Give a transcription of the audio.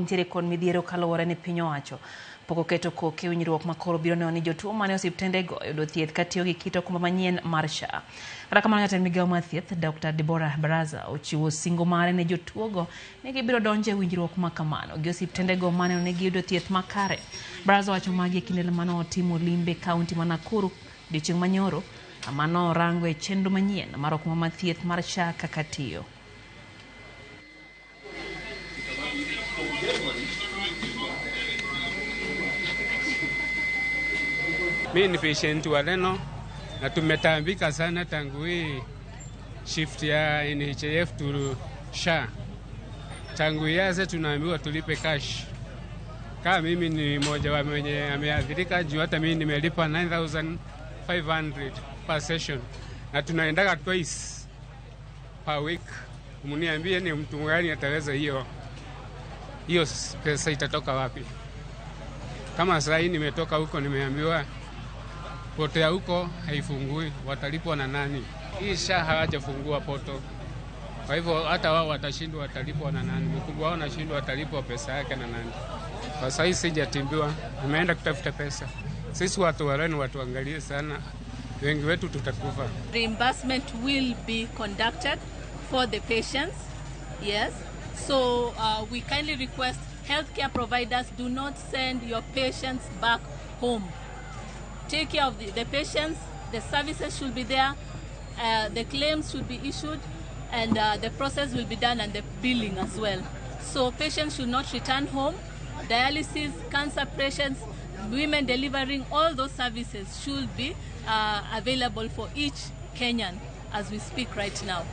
nitiere kod midhiero kaluwore ni piny owacho pok oketo koke winjruok makoro biro neno ni jotuo mane osiptendego oyudo thieth katiyo gi kit okumba manyien mar SHA. Kata kamano jatend migao mar thieth Dr. Deborah Baraza ochiwo singo mare ne jotuogo ni gibiro donjo e winjruok ma kamano gi osiptendego maneno ni giyudo thieth makare. Baraza owacho magi e kinde mane otimo limbe kaunti ma Nakuru odiochieng' manyoro kama norango e chenro manyien mar okumba mar thieth mar SHA kaka tiyo. Mimi ni patient wa Reno na tumetambika sana tangu hii shift ya NHIF to SHA. Tangu ianze tunaambiwa tulipe cash. Kama mimi ni mmoja wa mwenye ameathirika juu hata mimi nimelipa 9500 per session na tunaendaga twice per week. Mniambie ni mtu gani ataweza hiyo pesa itatoka wapi? Kama sasa hii nimetoka huko nimeambiwa potea huko haifungui, watalipwa na nani? Hii SHA hawajafungua poto. Kwa hivyo hata wao watashindwa, watalipwa na nani? Mkubwa wao anashindwa, watalipwa pesa yake na nani? Kwa sasa sijatimbiwa, nimeenda kutafuta pesa. Sisi watu wa Reno watuangalie sana, wengi wetu tutakufa. Reimbursement will be conducted for the patients. Yes. So we kindly request healthcare providers do not send your patients back home. Take care of the patients, the services should be there, the claims should be issued, and the process will be done and the billing as well. So patients should not return home. Dialysis, cancer patients, women delivering, all those services should be available for each Kenyan as we speak right now.